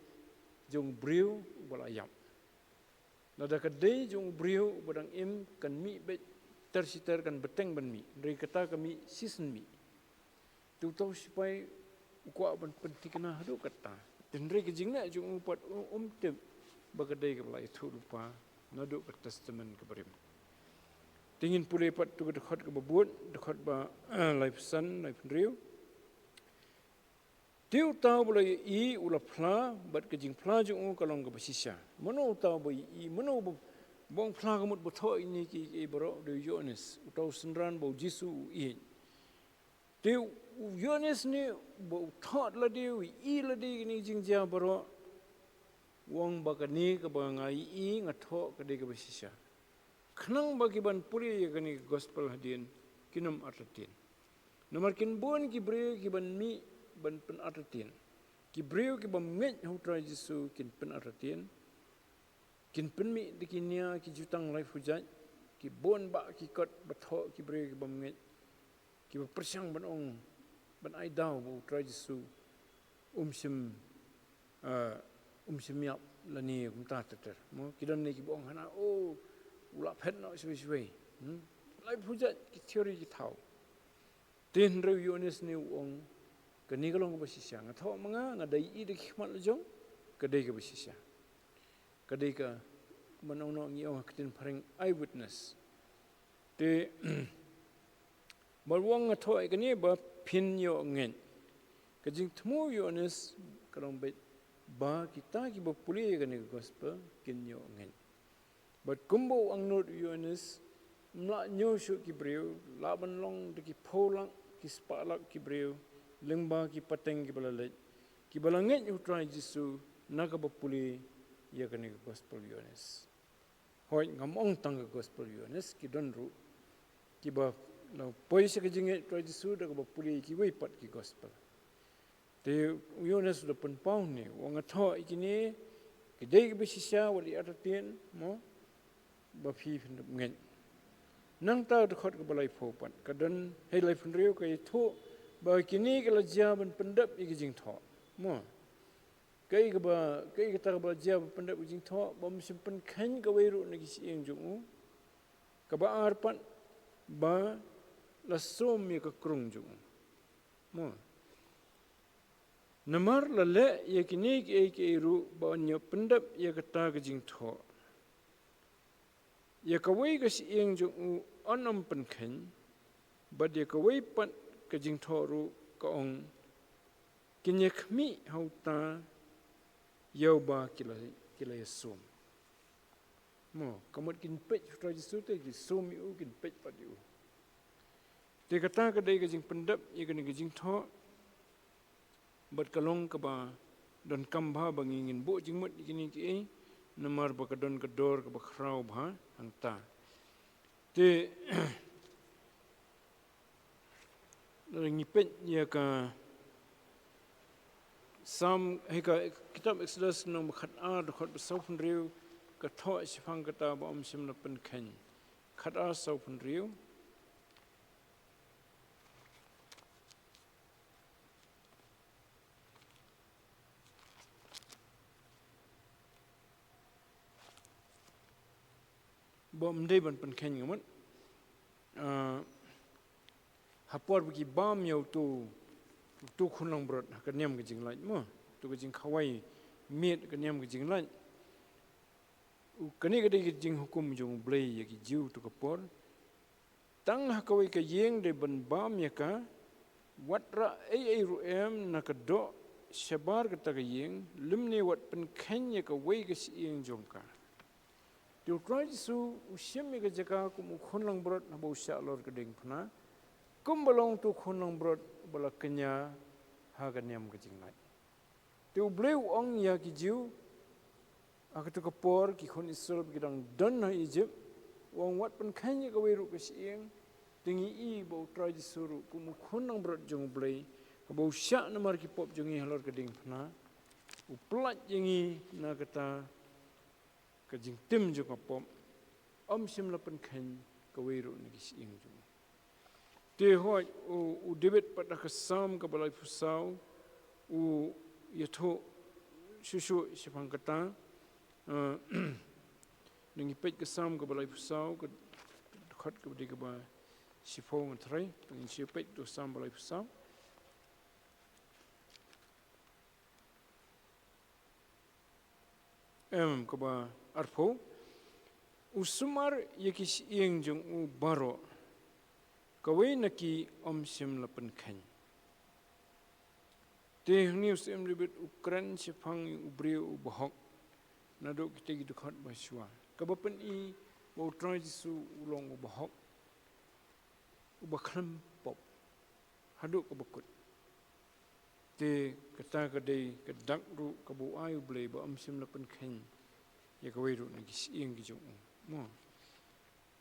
jong u briew uba la ïap. Lada ka dei jong u briew uba dang im, kan mih beit ter shi ter, kan bteng ban mih, hynrei kata ka mih shisien mih. Te uta u sipai u kwah ban pynthikna haduh katta. Te hynrei ka jingneh jong u pat u-, um tip ba ka dei kaba la ïathuh lypa naduh ka Testament kaba rim. Te ngin pule pat tu ka dkhot kaba bud, dkhot ba, ah, laiphew san, laiphew hynriew. Te uta uba la ïohi u la phla, bad ka jingphla jong u ka long kaba shisha. Mano uta uba ïohi, mano uba, ba ong phla, ka mut ba thoh ïa kine kiei kiei baroh? Dei u Ïoannis, uta u synran ba u Jisu u ïeit. Te u Ïoannis ne ba u thoh lade, u ïohi lade kine ki jingjia baroh, u ong ba kane kaba nga ïohi, nga thoh, ka dei kaba shisha. Khnang ba ki ban pule ïa kane ka gospel hadien kin ym artatien. Namar kin bun ki briew ki ban mih ban pynartatien. Ki briew ki bym ngeit ha u Trai Jisu kin pynartatien. Kin pynmih da ki nia ki jutang laiphew jait, ki bun bah ki kot ba thoh ki briew ki bym ngeit, kiba pyrshang ban ong, ban ai daw ba u Trai Jisu um shym, ah, um shym ïap lane kumta ter ter. Mo, ki don ne kiba ong hana, oh, u la phet noh shwei shwei. Hmm? Laiphew jait ki theory ki thaw. Te hynrei u Ïoannis ne u ong, kane ka long kaba shisha. Nga thoh ma nga, nga da ïohi da ki khmat la jong, ka dei kaba shisha. Ka dei ka, kumno ngi ong ha ka ktien phareng, eyewitness. Te bad u ong, nga thoh ïa kane ba phin ïoh ngeit. Ka jingthmu u Ïoannis ka long beit ba kita kiba pule ïa kane ka gospel kin ïoh ngeit. Bad kumba u angnud u Ïoannis, ym lah ñiew shuh ki briew, lah ban long da ki phew lak, ki spah lak ki briew, lyngba ki pateng kiba la leit, kiba la ngeit ha u Trai Jisu na kaba pule ïa kane ka gospel u Ïoannis. Hooid, ngam ong tang ka gospel u Ïoannis, ki don ruh kiba la poi sha ka jingngeit u Trai Jisu da kaba pule ïa kiwei pat ki gospel. Te u Ïoannis u da pynpaw ne, u ong, nga thoh ïa kine, ki dei kiba shisha, wat ïa artatien, mo, ba phi phin ym ngeit. Nangta u dkhot kaba laiphew pat, ka don, hei, laiphew hynriew, ka ïathuh ba kine ki la jia ban pyndep ïa ki jingthoh. Mo. Kaei kaba, kaei kata kaba la jia ba pyndep ka jingthoh, ba ym shym pynkheiñ kawei ruh na ki shyieng jong u. Kaba ar pat, ba la sum ïa ka krung jong u. Mo. Namar la leh ïa kine kiei kiei ruh ba yn ïoh pyndep ïa kata ka jingthoh. Ïa kawei ka shyieng jong u yn ym pynkheiñ, bad ïa kawei pat ka jingthoh ruh ka ong, kin ïa khmih ha uta ïa uba ki la, ki la ïa sum. Mo, ka mut kin peit ha u Trai Jisu te ki sum ïa u, kin peit pat ïa u. Te kata ka dei ka jingpyndep ïa kane ka jingthoh. Bad ka long kaba donkam bha ba ngi ngin buh jingmut ïa kine kiei, namar ba ka don ka dor kaba khraw bha hangta. Te, lada ngi peit ïa ka Salm, ha ka kitab Exodus lynnong ba khatar, dkhot ba sawphew hynriew, ka thoh shaphang kata ba ym shym la pynkheiñ. Khatar sawphew hynriew. Ba ym dei ban pynkheiñ, nga mut. Ah, ha por ba ki bam ïa uto, uto u khun langbrot ha ka niam ka jinglait, mo. Uto ka jingkhawai miet ha ka niam ka jinglait. U, kane ka dei ka jinghukum jong U Blei ïa ki Jiw uto ka por. Tang ha kawei ka ïing dei ban bam ïa ka, wat rah ei ei ruh em na ka doh shabar kata ka ïing, lymne wat pynkheiñ ïa kawei ka shyieng jong ka. Te U Trai Jisu u shim ïa ka jaka kum u khun langbrot haba u shah halor ka diengphna, kumba long uto u khun langbrot ba la kñia ha ka niam ka jinglait. Te U Blei u ong ïa ki Jiw, ha kato ka por ki khun Israel ba ki dang don ha Ijipt, u ong wat pynkheiñ ïa kawei ruh ka shyieng, te ngi i ba U Trai Jisu ruh kum u khun langbrot jong U Blei, kaba u shah namar ki pop jong ngi halor ka diengphna, u pyllait ïa ngi na kata ka jingtim jong ka pop, ym shym la pynkheiñ kawei ruh na ki shyieng jong u. Te hooid, u, u David pat ha ka Salm kaba laiphew saw, u ïathuh shuh shuh shaphang kata, eh, ngi peit ka Salm kaba laiphew saw, ka dkhot kaba dei kaba shiphew, nga tharai, ngin shu peit tu Salm ba laiphew saw. Em, kaba arphew. U sumar ïa ki shyieng jong u baroh, kawei na ki ym shym la pynkheiñ. Te hangne u Syiem David u kren shaphang u briew u bahok, naduh kita ki dkhot ba shuwa. Kaba pyni ba U Trai Jisu u long u bahok, uba khlem pop haduh kaba kut. Te kata ka dei ka dak ruh kaba u ai U Blei ba ym shym la pynkheiñ ïa kawei ruh na ki shyieng ki jong u. Mo.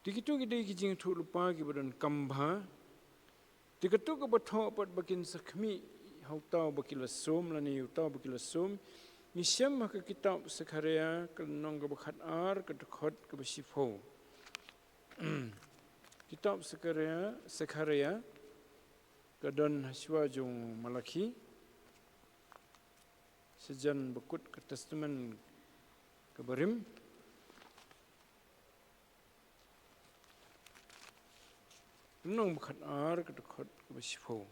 Te kito ki dei ki jingïathuhlypa kiba donkam bha. Te kato kaba thoh pat ba kin sa khmih ha uta uba ki la sum, lane uta uba ki la sum. Ngi shem ha ka kitab Sekharïah, ka lynnong kaba khatar, ka dkhot kaba shiphew. Kitab Sekharïah, Sekharïah, ka don hashwa jong Malakhi, shajan bakut ka Testament kaba rim. Lynnong ba khatar, ka dkhot kaba shiphew.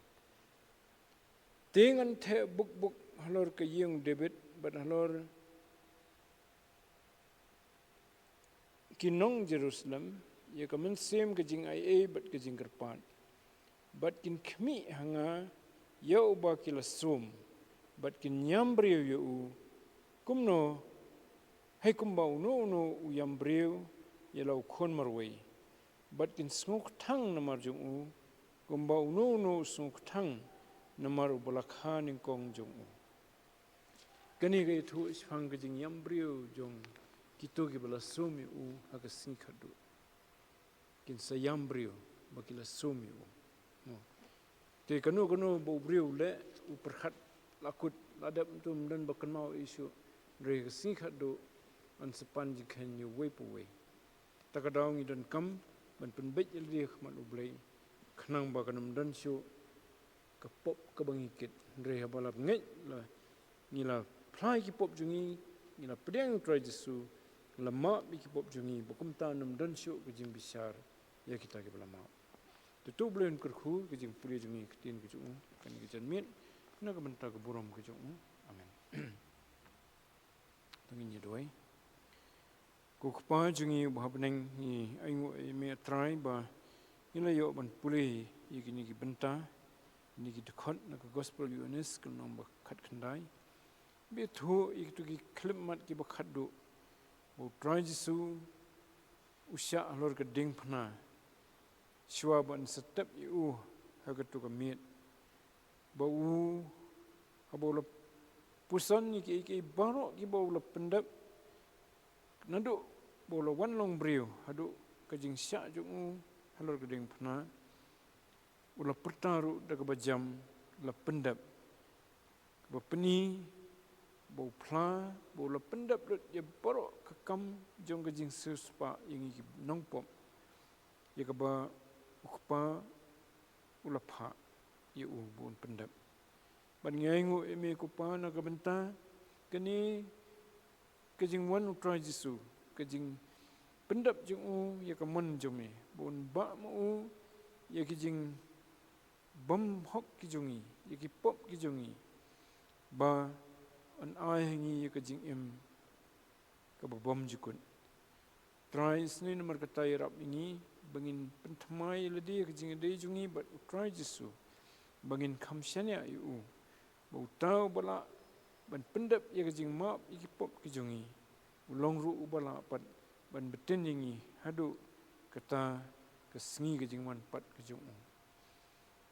Te ngan theh buk buk halor ka ïing u David bad halor ki nong Jerusalem, ïa ka mynsiem ka jingaiei bad ka jingkyrpad. Bad kin khmih ha nga ïa uba ki la sum, bad kin ïam briew ïa u, kumno, hei kumba uno uno u ïam briew ïa la u khun marwei. Bad kin sngewkthang namar jong u, kumba uno uno u sngewkthang namar uba la kha nyngkong jong u. Kane ka ïathuh shaphang ka jingïam briew jong kito kiba la sum ïa u ha ka sngi khadduh. Kin sa ïam briew ba ki la sum ïa u. Mo. Te kano kano ba u briew u leh, u pyrkhat la kut, la dep, ym don ba kynmaw ïa u shuh. Hynrei ka sngi khadduh yn sa pan jingkheiñ ïa uwei pa uwei. Ta ka daw ngi donkam ban pynbeit ïalade ha khmat u Blei, khnang ba kan ym don shuh ka pop kaba ngi kit. Hynrei haba la ngeit la, ngi la phla ïa ki pop jong ngi, ngi la pdiang ïa u Trai Jisu, la map ïa ki pop jong ngi, ba kumta ym don shuh ka jingbishar ïa kita kiba la map. Te to U Blei un kyrkhu ka jingpule jong ngi ha ka ktien ka jong u, kane ka janmiet, na ka bynta ka burom ka jong u. Amen. To ngin ïa duwai. Ko Kpa jong ngi uba ha bneng, ngi ainguh ïa me, Trai, ba ngi la ïoh ban pule ïa kine ki bynta, kine ki dkhot na ka Gospel u Ïoannis ka lynnong ba khatkhyndai. Ba ïathuh ïa kito ki khyllipmat kiba khatduh, ba u Trai Jisu u shah halor ka diengphna, shuwa ban sa tep ïa u ha kato ka miet. Ba u, haba u la puson ïa kiei kiei baroh kiba u la pyndep, naduh ba u la wan long briew haduh ka jingshah jong u halor ka diengphna, u la pyrta ruh da kaba jam, la pyndep. Kaba pyni, ba u phla, ba u la pyndep lut ïa baroh ka kam jong ka jingsiewspah ïa ngi ki nongpop, ïa kaba u Kpa u la phah ïa u ba un pyndep. Bad ngi ainguh ïa me ko Kpa na ka bynta kane ka jingwan u Trai Jisu, ka jingpyndep jong u ïa ka mon jong me, ba un bah ma u ïa ki jingbymhok ki jong ngi, ïa ki pop ki jong ngi, ba un ai ha ngi ïa ka jingim kaba bymjukut. Trai, isynei namar kata ïarap ïa ngi ba ngin pynthymmai ïa lade ha ka jingïadei jong ngi bad u Trai Jisu, ba ngin kham shaniah ïa u, ba uta uba lah ban pyndep ïa ka jingmap ïa ki pop ki jong ngi, u long ruh uba lah pat ban btin ïa ngi haduh kata ka sngi ka jingwan pat ka jong u.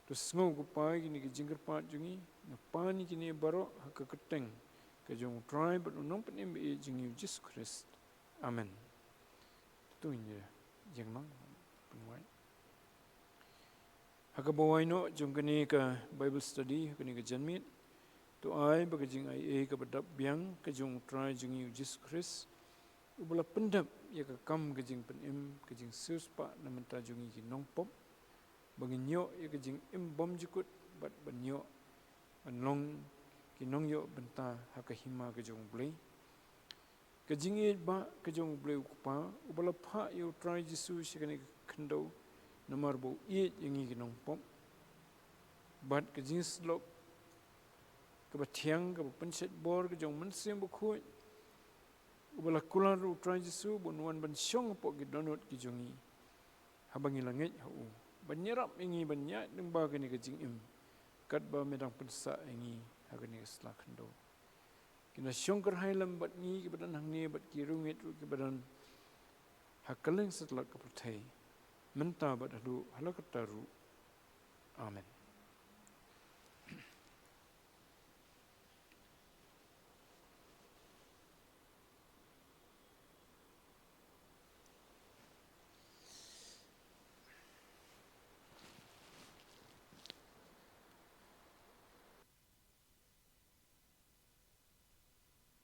To sngew ko Kpa ïa kine ki jingkyrpad jong ngi, ngi pan ïa kine baroh ha ka kyrteng ka jong u Trai bad u Nongpynim ba ïeit jong ngi u Jisu Khrist. Amen. To ngin ïa ïeng lang, pynwai. Ha kaba wai noh jong kane ka Bible study, ha kane ka janmiet, to ai ba ka jingaiei kaba dap biang ka jong u Trai jong ngi u Jisu Khrist, uba la pyndep ïa ka kam ka jingpynim, ka jingsiewspah na bynta jong ngi ki nongpop, ba ngin ïoh ïa ka jingim bymjukut, bad ban ïoh ban long ki nongïoh bynta ha ka hima ka jong u Blei. Ka jingïeit ba ka jong u Blei u Kpa, uba la phah ïa u Trai Jisu sha kane ka khyndew namar ba u ïeit ïa ngi ki nongpop, bad ka jingïasyllok kaba thiang, kaba pynshait bor ka jong u Mynsiem Bakhuid, uba la kular ruh u Trai Jisu ba un wan ban shong hapoh ki dohnud ki jong ngi, haba ngi la ngeit ha u, ban ïarap ïa ngi ban ïaid lyngba kane ka jingim, katba me dang pynsah ïa ngi ha kane ka sla khyndew. Kin da shong kyrhai lem bad ngi kiba don hangne bad ki riewngeit ruh kiba don ha kylleng satlak ka pyrthei, mynta bad haduh hala karta ruh. Amen.